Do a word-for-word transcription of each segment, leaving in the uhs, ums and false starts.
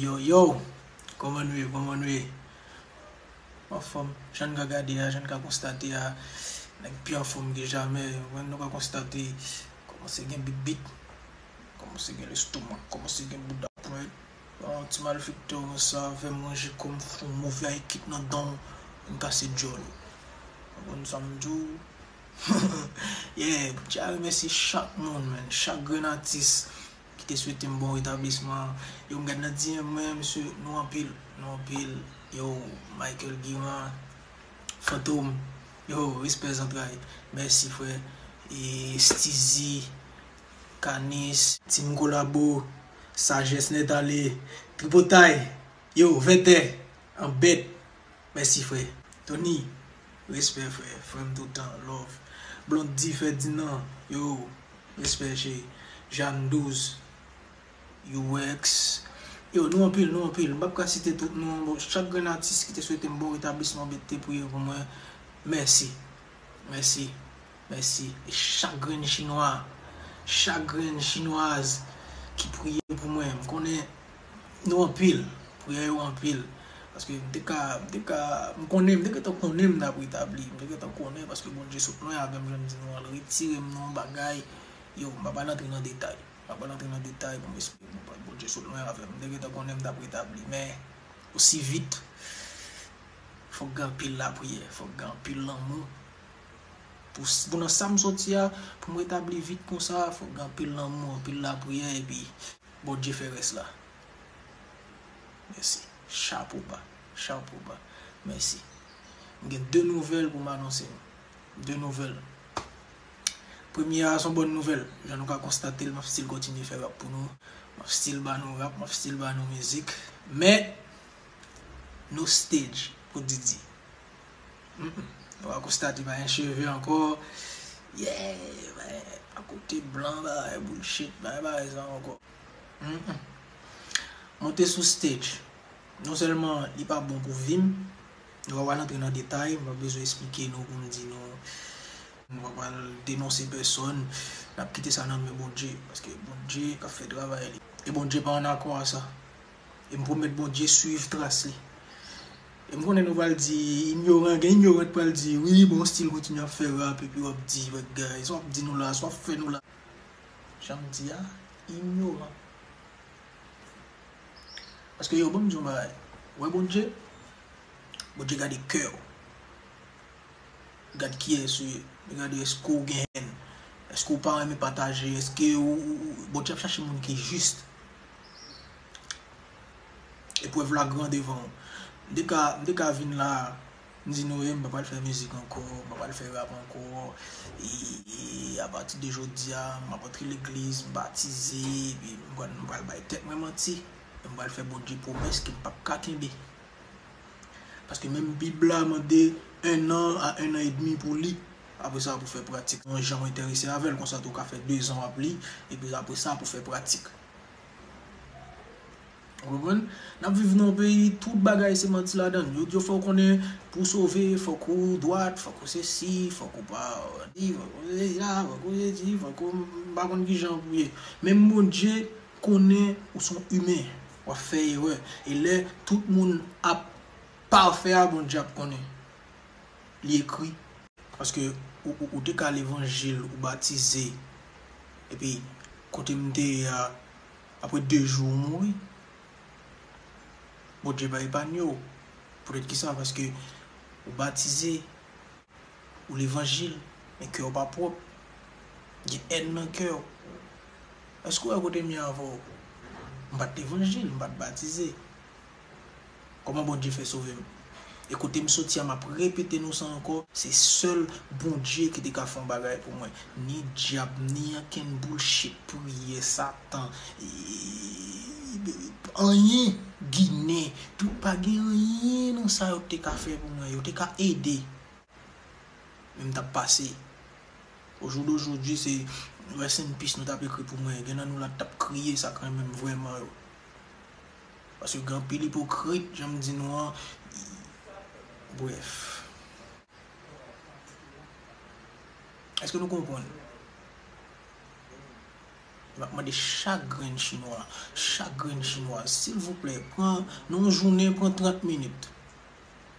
Yo, yo, kòman nou ye, kòman nou ye? Anfòm, jan n ka gade a, jan n ka konstate a, nèg pi anfòm ke jamè, nou ka konstate, kòmanse gen bit bit, kòmanse gen lestomak, kòmanse gen bouda pwent. Bon, ti malfektè konsa, fè manje kòm fou, move a ekip nan dan, m kase djòl. Ou konprann sa m di w? Yeah, m tya remèsye chak moun, man, chak grenn atis ki te swete m bon retablisman. Yo, m gad nan D M mwen, mesye, nou anpil, nou anpil. Yo, Michael Guiran, Fantom, yo, respè zantray. Mèsi, frè. E Steezy, Kanis, Team Kolabo, Sajès Nèt Ale, Tripotay, yo, Vètè, Anbèt. Mèsi, frè. Tony, respè, frè. Frè m toutan, love. Blondy Ferdinand, yo, respè, cheri. Jeanne Douze, U X. Yo, nou anpil, nou anpil. M p ap ka site tout non. Bon, chak grenn atis ki te swete m bon retablisman, ki te priye pou mwen, mèsi. Mèsi. Mèsi. E chak grenn chinwa, chak grenn chinwaz ki priye pou mwen, m konnen nou anpil, priyè yo anpil. Paske m te ka, m te ka, m konnen, m te gentan konnen m t ap retabli, m te gentan konnen, paske Bondye sot lwen avè m, jan m di nou an, l retire m nan yon bagay. Yo, m pa pral antre nan detay. M pa pral antre nan detay pou m esplike nou, Bondye sot lwen avè m. M te gentan konnen m t ap retabli, men osi vit, fòk gen anpil lapriyè, fòk gen anpil lanmou. Pou, pou nan sa m soti a, pou m retabli vit konsa, fòk gen anpil lanmou, anpil lapriyè, epi Bondye fè rès la. Mèsi. Chapo ba. Chapo ba. Mèsi. M gen de nouvèl pou m anonse nou. De nouvèl. Premye a, se yon bòn nouvèl. Jan nou ka konstate l, m ap still kontinye fè rap pou nou. M ap still ba nou rap, m ap still ba nou mizik. Men, no stage pou Didi. Mm, mm. Nou va konstate pa gen cheve ankò. Yeah, men, akote blan, bagay bullshit, bagay, bagay sa ankò. Mm, mm. Monte sou stage. Non sèlman li pa bon pou vi m, nou pa pral antre nan detay, m pa bezwen esplike nou pou m di nou, nou pa pral denonse pèsòn, n ap kite sa nan men Bondye, paske Bondye k ap fè travay li. E Bondye pa an akò a sa. E m pwomèt Bondye swiv tras li. E m konnen nou pral di, inyoran, gen inyoran k pral di, wi, bon, still kontinye ap fè rap, epi w ap di, bagay, sa w ap di nou la, sa w ap fè nou la. Jan m di a, inyoran. Paske yo, ban m di yon bagay. Ou wè Bondye? Bondye gade kè w. Gad kiyès ou ye. Li gade èske w gen hèn. Èske w pa renmen pataje. Èske ou, ou, ou, Bondye ap chache moun ki jis. Eprèv la gran devan w. M te ka, m te ka vin la, m di nou, e, m pa pral fè mizik ankò, m pa pral fè rap ankò. E, e apati de jodi a, m ap antre legliz, m batize, epi m pral, m pral bay tèt mwen manti. E m pral fè Bondye pwomès ke m p ap ka kenbe. Paske menm Bib la mande un an a un an et demi pou li. Apre sa, pou fè pratik. Yon jan w enterese avè l, konsa tou w ka fè dezan w ap li, epi apre sa, pou fè pratik. Ou konprann? N ap viv nan yon peyi, tout bagay se manti ladan l. Yo di w fò w konnen, pou w sove, fòk ou dwat, fòk ou sesi, fòk ou pa di, fòk ou sesi la, fòk ou sesi, fòk ou, m pa konn ki jan pou ye. Menm Bondye konnen ou se yon imen, w ap fè erè. E lè tout moun ap pafè a, Bondye ap konnen. Li ekri. Paske ou, ou, ou te ka levanjil, ou batize. Epi, kote m te ye a, apre de jou, ou mouri. Bondye pa epanye w. Poutèt ki sa? Paske ou batize, ou levanjil, men kè w pa pwòp. Gen hèn nan kè w. Èske w wè kote m ye avè w? M pa t levanjil, m pa t batize. Kòman Bondye fè sove m? E kote m soti a, m ap repete nou sa ankò, se sèl Bondye ki te ka fè yon bagay pou mwen. Ni dyab, ni ankenn bullshit, priyè, Satan, e, anyen, Ginen, tout, pa gen anyen nan sa yo te ka fè pou mwen. Yo te ka ede. Men m t ap pase. Au jour d'aujourd'hui, se rest in peace nou t ap ekri pou mwen. Gen nan nou la t ap kriye, sa k renmen m vrèman yo. Paske gen anpil ipokrit, jan m di nou an. Brèf. Èske nou konprann? M ap mande chak grenn chinwa, chak grenn chinwa, silvouplè, pran, nan yon jounen, pran trant minit.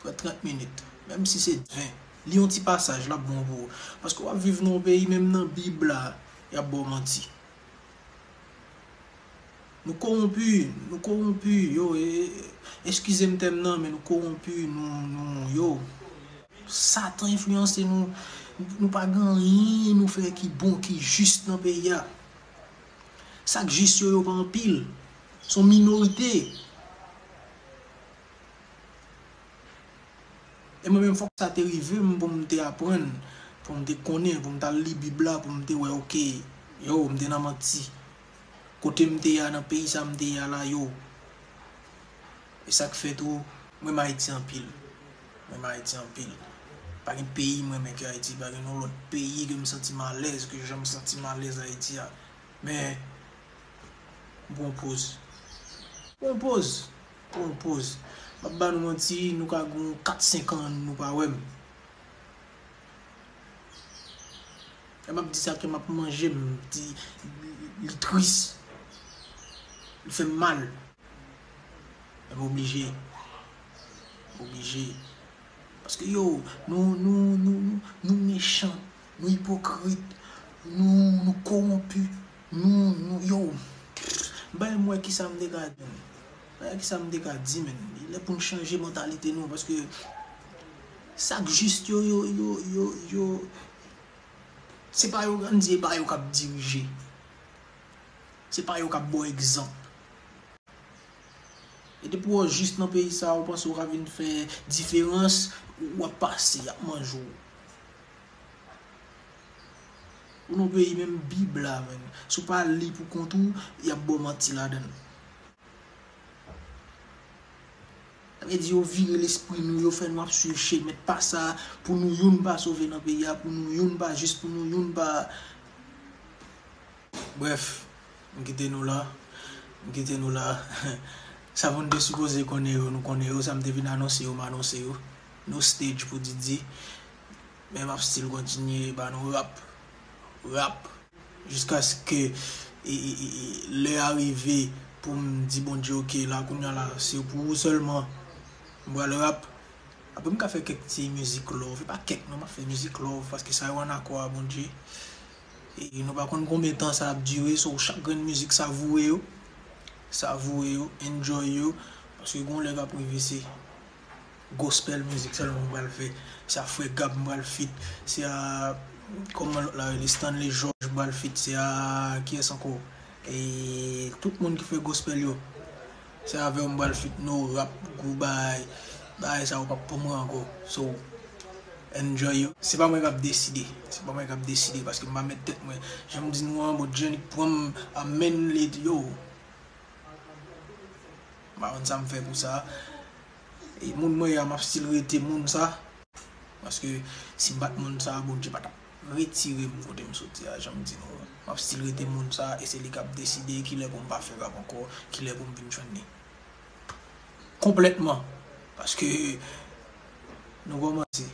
Pran trant minit. Menm si se ven. Li yon ti pasaj, l ap bon pou ou. Paske w ap viv nan yon peyi, menm nan Bib la, y ap ba w manti. Nou kowonpi, nou kowonpi, yo, e, e, eskize m tèm nan, men nou kowonpi, nou, nou, yo. Satan enfliyanse nou, nou pa gen anyen nou fè ki bon, ki jis nan peyi a. Sa k jis yo, yo pa anpil. Se yon minorite. E mwen menm, fòk sa te rive m pou m te aprann, pou m te konnen, pou m t al li Bib la, pou m te wè, oke, yo, m te nan manti. Kote m te ye a, nan peyi sa m te ye a la, yo. E sa k fè tou, m renmen Ayiti anpil. M renmen Ayiti anpil. Pa gen peyi m renmen ke Ayiti, pa gen yon lòt peyi ke m santi m alèz, ke jan m santi m alèz Ayiti a. Men, m pran poz. Pran poz. Pran poz. M ap ba nou manti, nou ka gen kat senk an, nou pa wè m. E m ap di sa ke m ap manje, m di, li tris. Li fè m mal. Men m oblije. M oblije. Paske yo, nou, nou, nou, nou, nou mechan, nou ipokrit, nou, nou kowonpi, nou, nou, yo. Bay m wè kisa m te ka di, men. Bay m wè kisa m te ka di, men. Li lè pou n chanje mantalite nou, paske sa k jis yo, yo, yo, yo, yo, se pa yo, ann di, e pa yo k ap dirije. Se pa yo k ap ba w egzanp. E depi w jis nan peyi sa a, ou panse w ka vin fè diferans, w ap pase, y ap manje w. Ou nan peyi menm Bib la, menm. Si w pa li pou kont ou, y ap ba w manti ladan l. Sa vle di yo vire lespri nou, yo fè nou ap swiv chemen pa sa, pou nou youn pa sove nan peyi a, pou nou youn pa jis, pou nou youn pa. Brèf, m kite nou la. M kite nou la. Sa moun te sipoze konnen yo, nou konnen yo. Sa m te vin anonse yo, m anonse yo. No stage pou Didi. Men m ap still kontinye ba nou rap. Rap. Jiskaske e, e, e, e, lè a rive pou m di Bondye, oke, la, kounye a la, se pou ou sèlman m pral rap. Apre, m ka fè kèk ti mizik love. E pa kèk, non, m ap fè mizik love, paske sa yo ann akò a Bondye. E nou pa konn konbyen tan sa ap dire, so, chak grenn mizik, savoure yo. Savoure yo, enjoy yo. Paske gen yon lè k ap rive, se gospel mizik sèlman m pral fè. Se a Frè Gab m pral feat. Se a, kòman lòt la rele, Stanley George m pral feat. Se a, kiyès ankò? E tout moun ki fè gospel yo. Se avè w m pral feat, no rap, gwo bagay. Bagay sa yo p ap pou mwen ankò. So, enjoy yo. Se pa mwen k ap deside. Se pa mwen k ap deside, paske m pa met tèt mwen. Jan m di nou an, Bondye annik pran m, amèn, li, yo. M pa konn sa m fè pou sa. E moun mwen ye a, m ap still rete moun sa. Paske si m pa t moun sa, Bondye pa t ap retire m kote m soti a, jan m di nou an. M ap still rete moun sa, e se li k ap deside kilè pou m pa fè rap ankò, kilè pou m vin jwenn li. Konplètman. Paske nou kòmanse.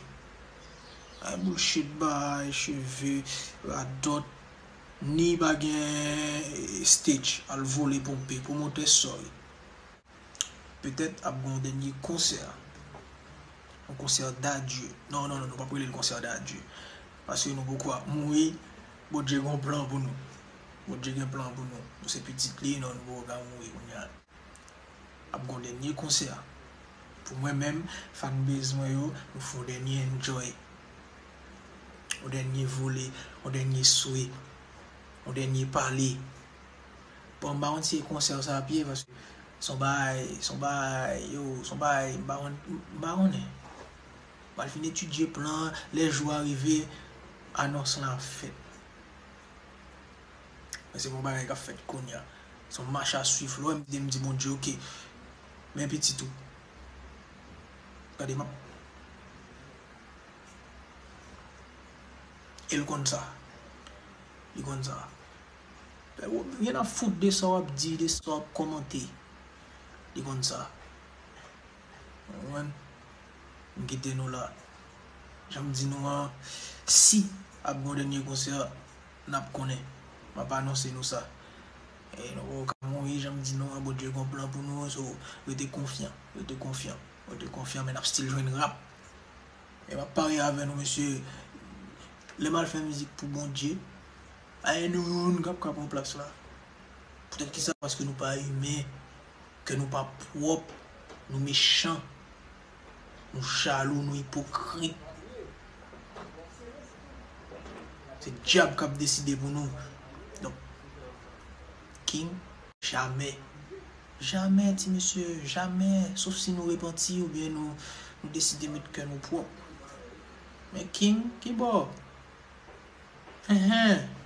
Ay bullshit, bay cheve, radòt, ni pa gen stage, al vole ponpe, pwomotè, sorry. Petèt ap gen yon dènye konsè. Yon konsè d'adieu. Non, non, non, nou p ap rele l konsè d'adieu. Paske nou poko ap mouri. Bondye gen yon plan pou nou. Bondye gen plan pou nou. Nou se pitit li, non, nou poko ka mouri kounye a. Ap gen yon dènye konsè. Pou mwen menm, fanbase mwen yo, nou fè yon dènye enjoy. Yon dènye vole, yon dènye swe, yon dènye pale. Bon, m pa konn si e konsè sa ap ye, paske se yon bagay, se yon bagay, yo, se yon bagay, m pa konn, m pa konnen. M pral fin etidye plan an, lè jou a rive, anons lan ap fèt. Men se pa yon bagay k ap fèt kounye a. Se yon mach a swiv, lè w wè m di, m di Bondye, oke, men pitit ou. Gade, m ap E l konn sa. Li konn sa. Gen ap fout de sa w ap di, de sa w ap kòmante. Li konn sa. Ou konprann? M kite nou la. Jan m di nou an, si ap gen yon dènye konsè, n ap konnen. M ap anonse nou sa. E nou poko ka mouri, jan m di nou an, Bondye gon plan pou nou, so rete konfyan, rete konfyan, rete konfyan, men n ap still jwenn rap. E m ap parye avè nou, mesye, lè m al fè mizik pou Bondye, pa gen nou youn k ap ka pran plas la. Poutèt kisa? Paske nou pa imen, kè nou pa pwòp, nou mechan, nou jalou, nou ipokrit. Se dyab k ap deside pou nou. Donk, King, jamè. Jamè, ti mesye, jamè. Sof si nou repanti oubyen nou, nou deside met kè nou pwòp. Men King, ki bò? Enhen.